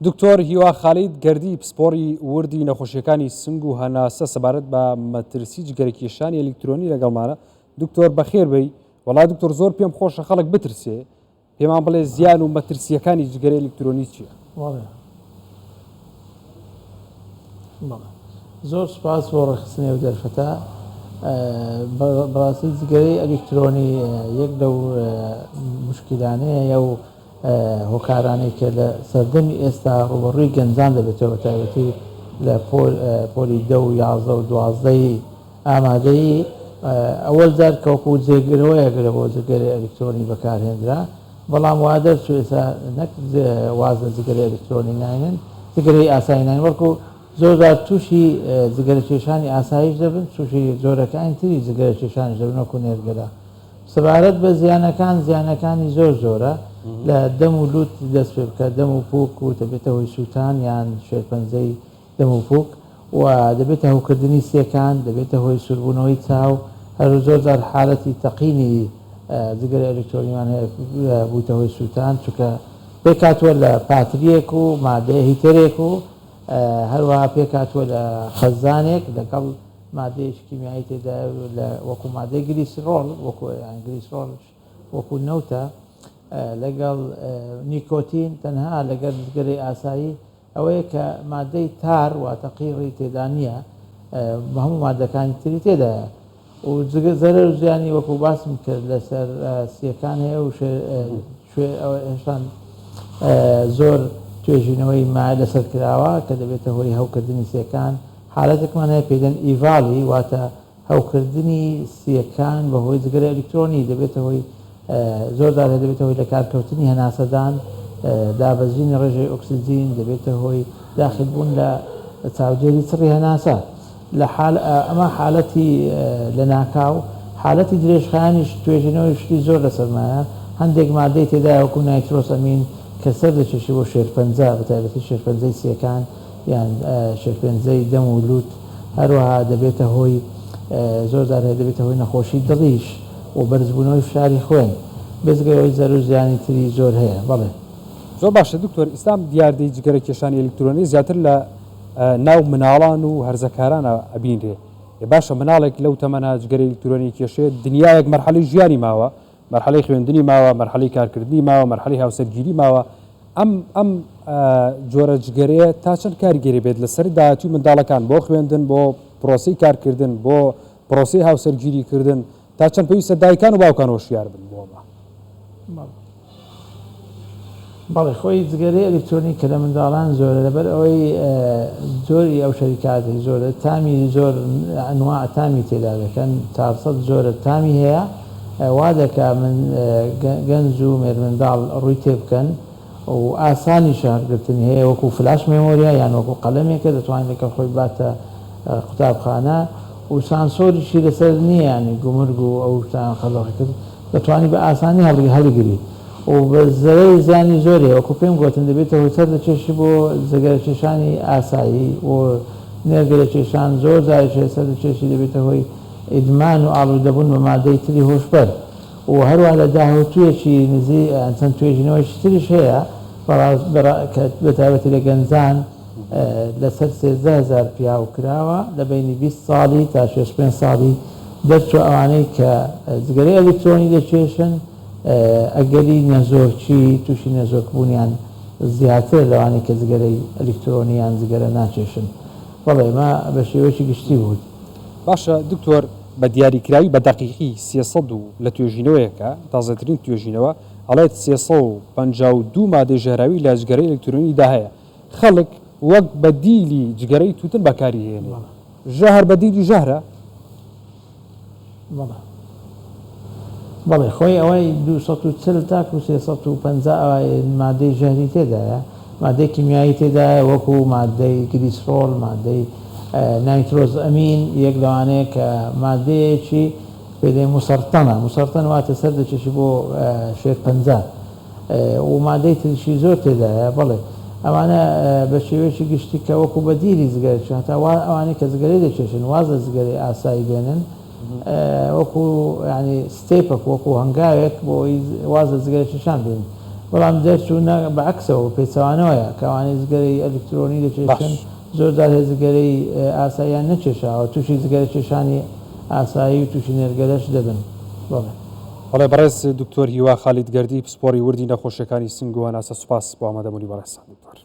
دکتۆر هیوا خالید گەردی پسپۆڕی وردی نەخۆشیەکانی سنگ و هەناسە سەبارەت بە مەترسی جگەرەکێشانی ئەلیکترۆنی لەگەڵمانە. دکتۆر بەخێر بێی. وەڵا دکتۆر زۆر پێم خۆشە خەڵک بترسێ پێمان بڵێ زیان و مەترسیەکانی جگەرەی ئەلیکترۆنی چیە؟ بەڵێ بەڵێ زۆر سوپاس بۆ ڕێکخستنی ئەو دەرفەتە. بەڕاستی جگەرەی ئەلیکترۆنی یەک لەو مشکلانەیە و هۆکارانەی کە لە سەردەمی ئێستا ڕووبەڕووی گەنجان دەبێتەوە بەتایبەتی لە پۆلی دە و 11 و دوازدەی ئامادەیی ئەوەل جار کە وەکوو جێگرەوەیەک لە بۆ جگەرەی ئەلیکترۆنی بەکارهێنرا، بەڵام وا دەرچوو ئێستا نەک واز لە جگەرەی ئەلیکترۆنی ناینن، جگەرەی ئاسایی ناین، بەڵکوو زۆر جار تووشی جگەرەکێشانی ئاساییش دەبن، تووشی جۆرەکانی تری جگەرەکێشانیش دەبن وەکوو نێرگەلە. سەبارەت بە زیانەکان، زیانەکانی زۆر زۆرە، لە دەم و لووت دەست پێ بکە، دەم و پووک و دەبێتە هۆی سووتان یان شێرپەنجەی دەم و پووک و دەبێتە هەوکردنی سیەکان، دەبێتە هۆی سووربوونەوەی چاو، هەر زۆر جار حالەتی تەقینی جگەرەی ئەلیکترۆنیمان هەیە بوویتە هۆی سووتان، چونکە پێکهاتووە لە پاترییەک و مادەیە هیتەرێک و هەروەها پێکهاتووە لە خەزانێک لەگەڵ مادەیەکی کیمیایی تێدایە لە وەکو مادەی گلیسرۆڵ وەکو یان گلیسرۆڵش وەکو نەوتە لەگەڵ نیکۆتین تەنها لەگەڵ جگەرەی ئاسایی ئەوەیە کە مادەی تار واتە قیڕی تێدا نییە هەموو مادەکانی تری تێدایە و جگە زەرەر و زیانی وەکو باسم کرد لەسەر سیەکان هەیە و هێشتان زۆر توێژینەوەی ما لەسەر کراوە کە دەبێتە هۆی هەوکردنی سیەکان حالەتێکمان هەیە پێی دەن ئیڤالی واتە هەوکردنی سییەکان بەهۆی جگەرەی ئەلیکترۆنی دەبێتە هۆی زۆر جار هەیە دەبێتە هۆی لەکارکەوتنی هەناسەدان، دابەزینی ڕێژەی ئۆکسجین، دەبێتە هۆی داخلبوون لە چاودێری چڕی هەناسە. لە حال ئەمە حالەتی لەناکاو، حالەتی درێژخایەنیش توێژینەوەی شتی زۆر لەسەرمایە، هەندێک مادەی تێدایە وەکو نایترۆس ئەمین کە سەردەکێشی بۆ شێرپەنجە بەتایبەتی شێرپەنجەی سییەکان یان شێرپێنجەی دەم و لوت، هەروەها دەبێتە هۆی زۆر جار هەیە دەبێتە هۆی نەخۆشی دڵیش و بەرزبوونەوەی فشاری خوێن بێجگە لەوەی زەرەر و زیانی تری زۆر هەیە بەڵێ. زۆر باشە دکتۆر ئیسلام دیاردەی جگەرە کێشانی ئەلیکترۆنی زیاتر لە ناو مناڵان و هەرزەکارانا ئەبینرێ ئێ باشە مناڵێک لەو تەمەنە جگەرەی ئەلیکترۆنی کێشێ دنیایەک مەرحەلەی ژیانی ماوە مەرحەلەی خوێندنی ماوە مەرحەلەی کارکردنی ماوە مەرحەلەی هاوسەرگیری ماوە ئەم ئەم جۆرە جگەرەیە تا چەند کاریگەری بێت لەسەر داهاتووی منداڵەکان بۆ خوێندن بۆ پرۆسەی کارکردن بۆ پرۆسەی هاوسەرگیری کردن تا چەند پێویستە دایکان و باوکان هۆشیار بن بۆ ئەمە؟ بەڵێ خۆی جگەرەی ئەلیکترۆنی کە لە منداڵان زۆرە لەبەر ئەوەی جۆری ئەو شەریکاتەی زۆرە تامی زۆر ئەنواع تامی تێدا دەکەن 400 جۆرە تامی هەیە وا دەکا من گەنج و مێرمنداڵ ڕووی تێ بکەن و ئاسانیشە هەڵگرتنی هەیە وەکو flash memory ە یان وەکو قەلەمێکە دەتوانێت لەگەڵ خۆی باتە قوتابخانە و سانسۆریشی لەسەر نییە یانی گومرگ و ئەو شتانە قەدەغە کرد دەتوانی بە ئاسانی هەڵیگری و بە زەرەر و زیانی زۆری هەیە وەکو پێم گۆتن دەبێتە هۆی سەر دەکێشی بۆ جگەرە کێشانی ئاسایی و نێرگەلە کێشان زۆر جاریش هەیە سەر دەکێشی دەبێتە هۆی ئیدمان و ئاڵودەبوون بە مادەی تری هۆشبەر و هەروەها لە داهوتویەکی نزی چەند توێژینەوەیەکی تریش هەیە کە بە تایبەتی لە گەنجان لەسەر 13,000 پیاو کراوە لە بەینی 20 ساڵی تا 65 ساڵی دەرچووە ئەوانەی کە جگەرەی ئەلیکترۆنی دەکێشن ئەگەری نەزۆکی تووشی نەزۆکبوونیان زیاترە لەوانەی کە جگەرەی ئەلیکترۆنی یان جگەرە ناکێشن. بەڵێ ئەمە بە شێوەیەکی گشتی بوو. باشە دکتۆر بە دیاریکراوی بە دەقیقی 300 و لە توێژینەوەیەکە تازەترین توێژینەوە ئەڵێت 352 مادەی ژەهراوی لە جگەرەی ئەلکترۆنی دا هەیە خەڵک وەک بەدیلی جگەرەی توتن بەکاری هێنێ ژەهر بەدیلی ژەهرە؟ بەڵێ بەڵێ خۆی ئەوەی 240 تاکو 350 مادەی ژەهری تێدایە مادەی کیمیایی تێدایە وەکو مادەی گلیسرۆل مادەی نایترۆز ئەمین یەک لەوانەیە کە مادەیەکی پێ مسەرتەنە مسەرتەن واتە سەر دەکێشی بۆ شێرپەنجە و مادەی تریشی زۆر تێدایە بەڵێ ئەوانە بە شێوەیەکی گشتی کە وەکو بەدیلی جگەرە چون هەتا وا ئەوانەی کە جگەرەی دەکێشن واز لە جگەرەی ئاسایی بێنن وەکو یانی step ێک وەکو هەنگاوێک بۆ ئەوەی واز لە جگەرە کێشان بێنن. بەڵام دەرچوو نا بە عەکسەوە پێچەوانەوەیە کە ئەوانەی جگەرەی ئەلیکترۆنی دەکێشن زۆر جار هەیە جگەرەی ئاساییان نەکێشاوە تووشی جگەرە کێشانی ئاسایی و تووشی نێرگەلەش دەبن. بەڵێ. بەڵێ بەڕێز دکتۆر هیوا خالید گەردی پسپۆڕی وردی نەخۆشیەکانی سنگ و هەناسە سوپاس بۆ ئامادەبوونی بەڕێزتان دکتۆر.